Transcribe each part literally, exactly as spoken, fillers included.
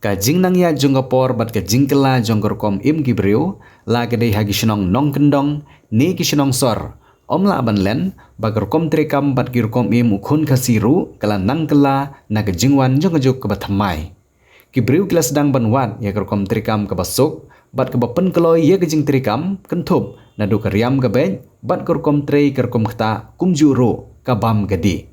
Ka jingnang ïaid jong ka por bad ka jingkylla jong ka rukom im ki briew, la ka dei ha ki shnong nongkyndong ne ki shnong sor, ym lah ban len ba ka rukom treikam bad ki rukom im u khun Khasi ruh ka la nang kylla na ka jingwan jong ka juk kaba thymmai. Ki briew ki la sdang ban wad ïa ka rukom treikam kaba suk bad kaba pynkloi ïa ka jingtreikam, kynthup naduh ka riam ka beit bad ka rukom trei ka rukom ktah, kumjuh ruh ka bam ka dih.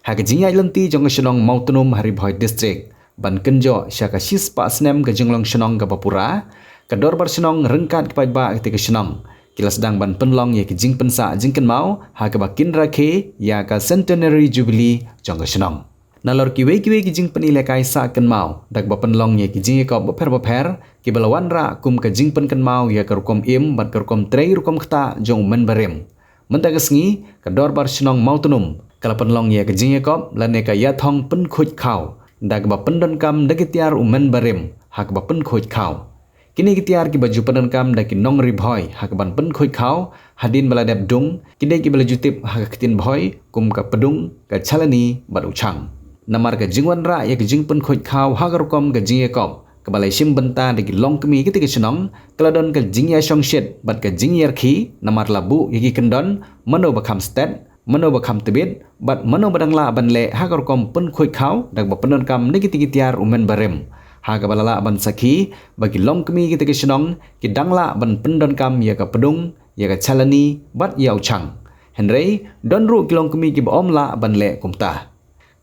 Ha ka jingïaid lynti jong ka shnong Mawtnum ha Ri Bhoi District ban kynjoh sha ka shispah snem ka jinglong shnong kaba pura, ka dorbar shnong ryngkat ki paidbah katei ka shnong ki la sdang ban pynlong ïa ka jingpynsah jingkynmaw ha kaba kin rakhe ïa ka Centenary Jubilee jong ka shnong. Nalor kiwei kiwei ki jingpyni lehkai sah kynmaw da kaba pynlong ïa ki jingïakop bapher bapher kiba la wanrah kum ka jingpynkynmaw ïa ka rukom im bad ka rukom trei rukom ktah jong u men barim. Mynta ka sngi ka dorbar shnong Mawtnum ka la pynlong ïa ka jingïakop lane ka ïathong pynkhuid khaw da kaba pyndonkam da ki tiar u men barim ha kaba pynkhuid khaw. Kine ki tiar kiba ju pyndonkam da ki nong Ri Bhoi ha kaban pynkhuid khaw hadien ba la dep dung, ki dei kiba la ju tip ha ka ktien Bhoi kum ka pdung, ka chalani bad u chang. Namar ka jingwanrah ïa ka jingpynkhuid khaw ha ka rukom ka jingïakop kaba la shim bynta da ki longkmie katei ka shnong, ka la don ka jingïashongshit bad ka jingïarkhie, namar la buh ïa ki kyndon mano ba kham stet, mano ba kham tbit bad mano ba dang lah ban leh ha ka rukom pynkhuid khaw da kaba pyndonkam na kitei ki tiar u men barim. Ha kaba la lah ban sakhi ba ki longkmie kitei ki shnong ki dang lah ban pyndonkam ïa ka pdung, ïa ka chalani bad ïa u chang. Hynrei don ruh ki longkmie kiba ym lah ban leh kumta.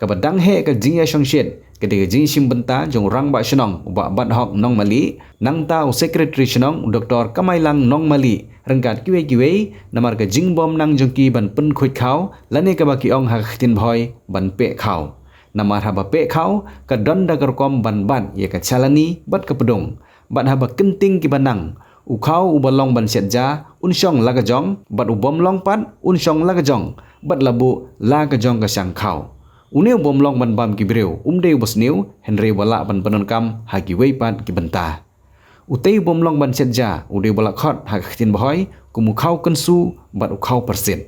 Kaba dang heh ka jingïashongshit ka dei ka jingshim bynta jong u rangbah shnong u Bah Badhok Nongmali, nangta u sekretari shnong u Doktor Kamailang Nongmali ryngkat kiwei kiwei, namar ka jingbymnang jong ki ban pynkhuid khaw lane kaba ki ong ha ka ktien Bhoi ban peh khaw. Namar haba peh khaw ka don da ka rukom ban bat ïa ka chalani bad ka pdung. Bad haba kynting kiba nang, u khaw uba long ban shet ja un shong la ka jong, bad u bym long pat un shong la ka jong, bad la buh la ka jong ka shang khaw. Une u bym long ban bam ki briew um dei uba sniew, hynrei uba lah ban pyndonkam ha kiwei pat ki bynta. Utei u bym long ban shet ja u dei uba la khot ha ka ktien Bhoi kum u khaw kynsu bad u khaw pyrsit.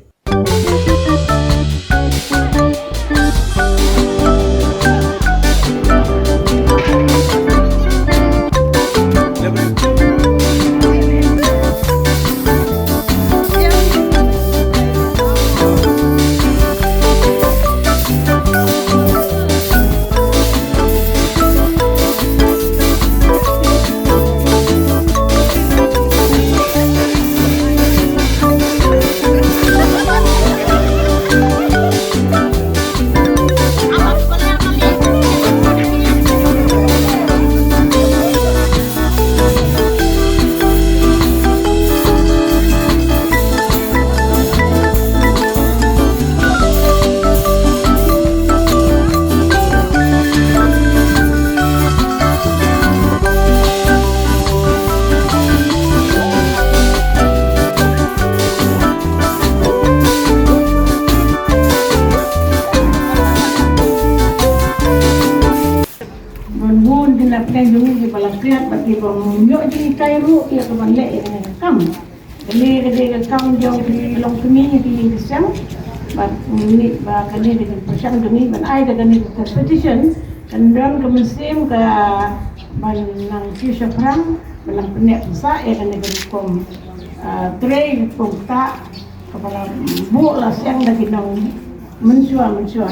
Bun bun ki na pdeng jong ngi kiba la klet bad kiba ym ïoh jinghikai ruh ïa kaban leh ïa kane ka kam. Kane ka dei ka kam jong ki longkmie ki ïing ki sem. Bad mynta ba kane ka jingpyrshang jong ngi ban ai da kane ka competition kan don ka mynsiem kaban nang siew shaphrang, ban nang pynneh pynsah ïa kane ka rukom, ah, trei rukom ktah kaba la buh la seng da ki nong mynshuwa mynshuwa.